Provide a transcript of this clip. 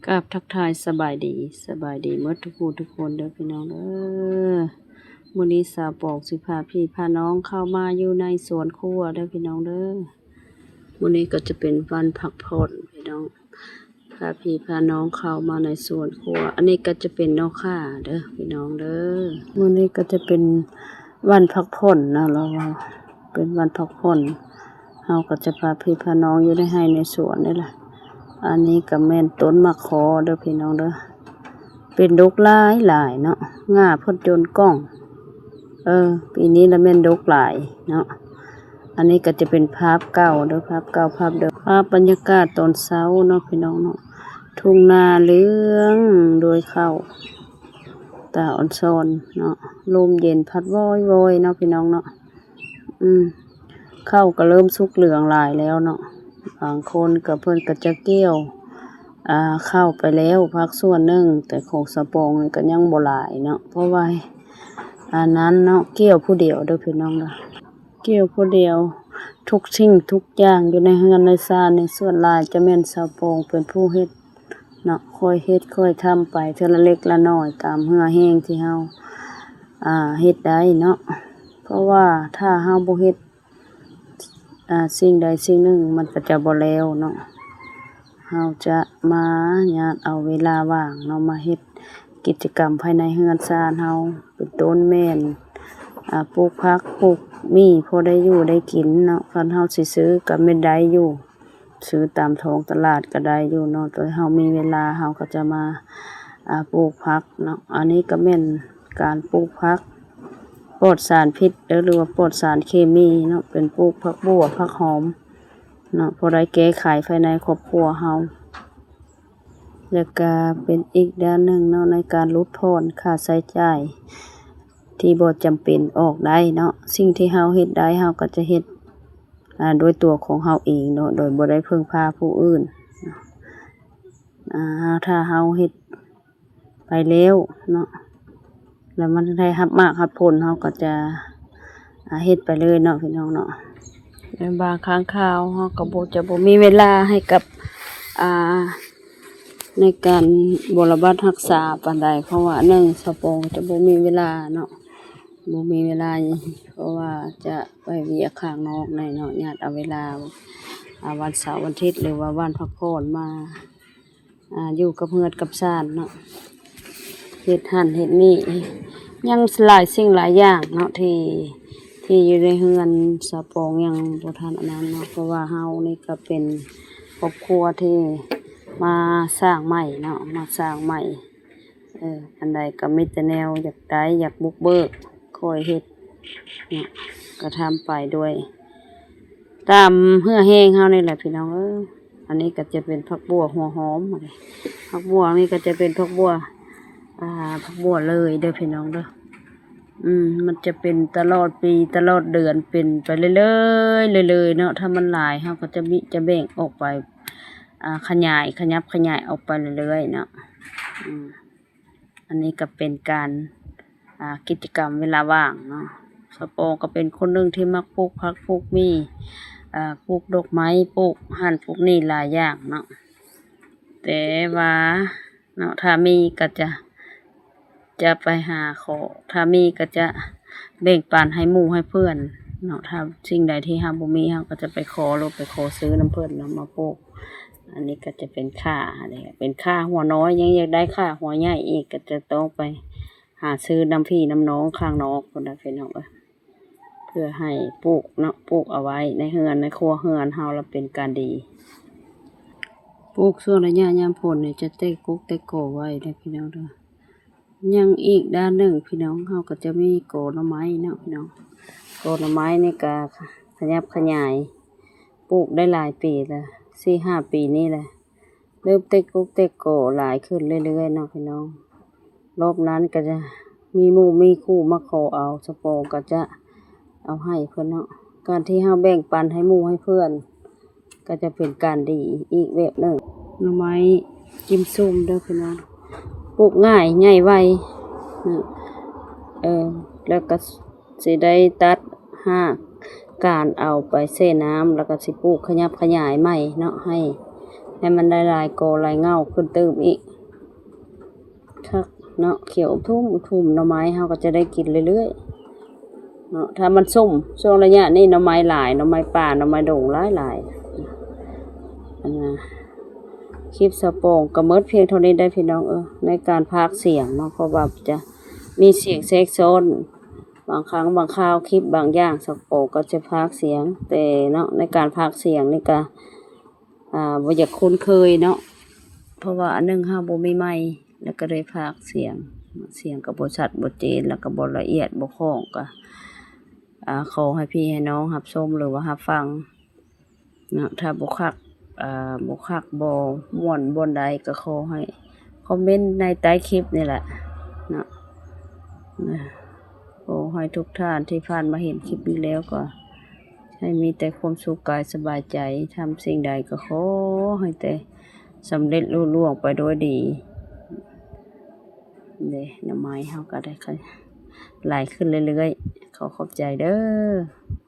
ກາບທັກທາຍສະບາຍດີ, ສະບາຍດີໝົດທຸກຜູ້ທຸກຄົນເດີພີ່ນ້ອງເດີ. ມື້ນີ້ສາວປອງຊິພາພີ່ພານ້ອງເຂົ້າມາຢູ່ໃນສວນຄົວເດີພີ່ນ້ອງເດີ. ມື້ນີ້ກໍຈະເປັນວັນພັກຜ່ອນພີ່ນ້ອງ, ພາພີ່ພານ້ອງເຂົ້າມາໃນສວນຄົວ. ອັນນີ້ກໍຈະເປັນໜໍ່ຂ່າເດີພີ່ນ້ອງເດີ. ມື້ນີ້ກໍຈະເປັນວັນພັກຜ່ອນນະ, ລາວວ່າເປັນວັນພັກຜ່ອນ. ເຮົາກໍຈະພາພີ່ພານ້ອງຢູ່ໃນໄຮ່ໃນສວນນີ້ລະ. ອັນນີ້ກໍແມ່ນຕົ້ນໝາກຄໍເດີພີ່ນ້ອງເດີ, ເປັນດົກຫຼາຍໆເນາະ, ງ່າເພິ່ນຈົນກ່ອງ. ເອີ ປີນີ້ລະແມ່ນດົກຫຼາຍເນາະ. ອັນນີ້ກໍຈະເປັນພາບເກົ່າເດີ, ພາບເກົ່າພາບເດີມ, ພາບບັນຍາກາດຕອນເຊົ້າເນາະພີ່ນ້ອງເນາະ. ທົ່ງນາເຫຼືອງດ້ວຍເຂົ້າ ຕາອອນຊອນເນາະ, ລົມເຢັນພັດວອຍໆເນາະພີ່ນ້ອງເນາະ. ອືມ ເຂົ້າກໍເລີ່ມສຸກເຫຼືອງຫຼາຍແລ້ວເນາະ. ບາງຄົນກໍເພິ່ນກໍຈະກ່ຽວ ອ່າ ເຂົ້າໄປແລ້ວພາກສ່ວນໜຶ່ງ, ແຕ່ຂອງສາວປອງນີ້ກໍຍັງບໍ່ຫຼາຍເນາະ, ເພາະວ່າອັນນັ້ນເນາະ ກ່ຽວຜູ້ດຽວເດີພີ່ນ້ອງເດີ, ກ່ຽວຜູ້ດຽວ. ທຸກສິ່ງທຸກຢ່າງຢູ່ໃນເຮືອນໃນຊານນີ້ ສ່ວນຫຼາຍຈະແມ່ນສາວປອງເປັນຜູ້ເຮັດເນາະ, ຄ່ອຍເຮັດຄ່ອຍທຳໄປເທື່ອລະເລັກລະນ້ອຍ ຕາມເຫື່ອແຮງທີ່ເຮົາ ອ່າ ເຮັດໄດ້ເນາະ. ເພາະວ່າຖ້າເຮົາບໍ່ເຮັດ ອ່າ ສິ່ງໃດສິ່ງໜຶ່ງ ມັນກໍຈະບໍ່ແລ້ວເນາະ. ເຮົາຈະມາຍາດເອົາເວລາວ່າງເນາະ ມາເຮັດກິດຈະກຳພາຍໃນເຮືອນຊານເຮົາ, ເປັນຕົ້ນແມ່ນ ອ່າ ປູກຜັກ ປູກໝີ່ ພໍໄດ້ຢູ່ໄດ້ກິນເນາະ. ຄັນເຮົາຊິຊື້ກໍແມ່ນໄດ້ຢູ່, ຊື້ຕາມທ້ອງຕະຫຼາດກໍໄດ້ຢູ່ເນາະ, ແຕ່ເຮົາມີເວລາເຮົາກໍຈະມາ ອ່າ ປູກຜັກເນາະ. ອັນນີ້ກໍແມ່ນການປູກຜັກ ປອດສານພິດເດີ ຫຼືວ່າປອດສານເຄມີເນາະ, ເປັນປູກຜັກບົ່ວ ຜັກຫອມເນາະ, ພໍໄດ້ແກ້ໄຂພາຍໃນຄອບຄົວເຮົາ. ແລ້ວກະເປັນອີກດ້ານໜຶ່ງເນາະ ໃນການຫຼຸດຜ່ອນຄ່າໃຊ້ຈ່າຍທີ່ບໍ່ຈຳເປັນອອກໄດ້ເນາະ. ສິ່ງທີ່ເຮົາເຮັດໄດ້ ເຮົາກໍຈະເຮັດ ອາ ດ້ວຍຕົວຂອງເຮົາເອງເນາະ, ໂດຍບໍ່ໄດ້ເພິ່ງພາຜູ້ອື່ນ. ອາ ຖ້າເຮົາເຮັດ ໄປແລ້ວເນາະ, ແລ້ວມັນໄດ້ຮັບໝາກຮັບຜົນ ເຮົາກໍຈະ ອາ ເຮັດໄປເລີຍເນາະ ພີ່ນ້ອງເນາະ. ແລະ ບາງຄັ້ງຄາວເຮົາກໍບໍ່ ຈະບໍ່ມີເວລາໃຫ້ກັບ ອາ ໃນການບົວລະບັດຮັກສາປານໃດ, ເພາະວ່າ ໜຶ່ງ ສາວປອງຈະບໍ່ມີເວລາເນາະ, ບໍ່ມີເວລາ ເພາະວ່າຈະໄປວຽກຂ້າງນອກແດ່ເນາະ, ຍາດເອົາເວລາ ອາ ວັນເສົາວັນອາທິດ ຫຼືວ່າວັນພັກຜ່ອນມາ ອ່າ ຢູ່ກັບເຮືອນກັບຊານເນາະ, ເຮັດຫັ້ນເຮັດນີ້ ຍັງຫຼາຍສິ່ງຫຼາຍຢ່າງເນາະ ທີ່ ທີ່ຢູ່ໃນເຮືອນສາວປອງຍັງບໍ່ທັນອັນນັ້ນເນາະ, ເພາະວ່າເຮົານີ້ກໍເປັນຄອບຄົວທີ່ມາສ້າງໃໝ່ເນາະ, ມາສ້າງໃໝ່. ເອີ ອັນໃດກໍມີແຕ່ແນວຢາກໄດ້ ຢາກບຸກເບີກ ຄ່ອຍເຮັດເນາະ, ກະທຳໄປດ້ວຍ ຕາມເຫື່ອແຮງເຮົານີ້ແຫຼະພີ່ນ້ອງເອີຍ. ອັນນີ້ກໍຈະເປັນຜັກບົ່ວຫົວຫອມ, ຜັກບົ່ວນີ້ກໍຈະເປັນຜັກບົ່ວ ອ່າ ຜັກບົ່ວເລີຍເດີພີ່ນ້ອງເດີ. ອືມ ມັນຈະເປັນຕະຫຼອດປີຕະຫຼອດເດືອນ ເປັນໄປເລື້ອຍໆ ເລື້ອຍໆເນາະ. ຖ້າມັນຫຼາຍເຮົາກໍຈະບິ ຈະແບ່ງອອກໄປ ອ່າ ຂະຫຍາຍ ຂະຫຍັບຂະຫຍາຍອອກໄປເລື້ອຍໆເນາະ. ອືມ ອັນນີ້ກໍເປັນການ ອ່າ ກິດຈະກຳເວລາວ່າງເນາະ. ສາວປອງກໍເປັນຄົນໜຶ່ງທີ່ມັກປູກຜັກປູກໝີ່ ອ່າ ປູກດອກໄມ້ ປູກຫັ້ນປູກນີ້ຫຼາຍຢ່າງເນາະ, ແຕ່ວ່າເນາະ ຖ້າມີກໍຈະ ຈະໄປຫາຂໍ ຖ້າມີກໍຈະແບ່ງປັນໃຫ້ໝູ່ໃຫ້ເພື່ອນເນາະ. ຖ້າສິ່ງໃດທີ່ເຮົາບໍ່ມີ ເຮົາກໍຈະໄປຂໍ ຫຼືໄປຂໍຊື້ນຳເພິ່ນເນາະ ມາປູກ. ອັນນີ້ກໍຈະເປັນຂ່າເດ້ ເປັນຂ່າຫົວນ້ອຍ, ຍັງຢາກໄດ້ຂ່າຫົວໃຫຍ່ອີກ ກໍຈະຕ້ອງໄປ ຫາຊື້ນຳພີ່ນຳນ້ອງຂ້າງນອກພຸ້ນນະພີ່ນ້ອງເອີຍ, ເພື່ອໃຫ້ປູກເນາະ ປູກເອົາໄວ້ໃນເຮືອນໃນຄົວເຮືອນເຮົາລະເປັນການດີ. ປູກຊ່ວງໄລຍະຍາມຝົນນີ້ຈະແຕກກົກແຕກກໍໄວເດີພີ່ນ້ອງເດີ. ຍັງອີກດ້ານໜຶ່ງພີ່ນ້ອງ ເຮົາກໍຈະມີກໍໜໍ່ໄມ້ເນາະພີ່ນ້ອງ. ກໍໜໍ່ໄມ້ນີ້ກໍຂະຫຍັບຂະຫຍາຍ ປູກໄດ້ຫຼາຍປີລະ ສີ່ຫ້າປີນີ້ແຫຼະ. ເລີ່ມແຕກກົກແຕກກໍຫຼາຍຂຶ້ນເລື້ອຍໆເນາະພີ່ນ້ອງ. ລອບນັ້ນກໍຈະມີໝູ່ມີຄູ່ມາຂໍເອົາ ສາວປອງກໍຈະເອົາໃຫ້ເພິ່ນເນາະ. ການທີ່ເຮົາແບ່ງປັນໃຫ້ໝູ່ໃຫ້ເພື່ອນ ກໍຈະເປັນການດີອີກແບບໜຶ່ງ. ໜໍ່ໄມ້ກິມຊຸ່ມເດີພີ່ນ້ອງ ປູກງ່າຍໃຫຍ່ໄວ. ເອີ ແລ້ວກໍ ຊິໄດ້ຕັດຮາກການເອົາໄປແຊ່ນ້ຳ ແລ້ວກໍຊິປູກຂະຫຍັບຂະຫຍາຍໃໝ່ເນາະ ໃຫ້ ໃຫ້ມັນໄດ້ຫຼາຍກໍຫຼາຍເຫງົ້າຂຶ້ນຕື່ມອີກ. ຄັກເນາະ ຂຽວອຸທຸ່ມອຸທຸ່ມ ໜໍ່ໄມ້ເຮົາກໍຈະໄດ້ກິນເລື້ອຍໆເນາະ ຖ້າມັນສົ້ມ. ຊ່ວງໄລຍະນີ້ໜໍ່ໄມ້ຫຼາຍ ໜໍ່ໄມ້ປ່າ ໜໍ່ໄມ້ດົງຫຼາຍໆ. ອັນນ່າ ຄລິບສາວປອງກໍໝົດພຽງເທົ່ານີ້ໄດ໋ພີ່ນ້ອງເອີຍ ໃນການພາກສຽງເນາະ ເພາະວ່າຈະມີສຽງແຊກຊ້ອນ. ບາງຄັ້ງບາງຄາວ ຄລິບບາງຢ່າງສາວປອງກໍຈະພາກສຽງ ແຕ່ເນາະ ໃນການພາກສຽງນີ້ກໍ ອ່າ ບໍ່ຢາກຄຸ້ນເຄີຍເນາະ ເພາະວ່າອັນໜຶ່ງເຮົາບໍ່ມີໄມ ແລ້ວກໍໄດ້ພາກສຽງ ສຽງກໍບໍ່ຊັດບໍ່ເຈນ ແລ້ວກໍບໍ່ລະອຽດບໍ່ຄ່ອງ ກໍ ອ່າ ຂໍໃຫ້ພີ່ໃຫ້ນ້ອງຮັບຊົມ ຫຼືວ່າຮັບຟັງເນາະ ຖ້າບໍ່ຄັກ ອ່າ ບໍ່ຄັກບໍ່ມ່ວນບ່ອນໃດ ກໍຂໍໃຫ້ຄອມເມັນໃນໃຕ້ຄລິບນີ້ແຫຼະເນາະ. ຂໍໃຫ້ທຸກທ່ານທີ່ຜ່ານມາເຫັນຄລິບນີ້ແລ້ວ ກໍໃຫ້ມີແຕ່ຄວາມສຸກກາຍສະບາຍໃຈ ທຳສິ່ງໃດກໍຂໍໃຫ້ແຕ່ສຳເລັດລຸລ່ວງໄປດ້ວຍດີ. ເດ້ ໜໍ່ໄມ້ເຮົາກໍໄດ້ຂະຫຍາຍຫຼາຍຂຶ້ນເລື້ອຍໆ ຂໍຂອບໃຈເດີ້.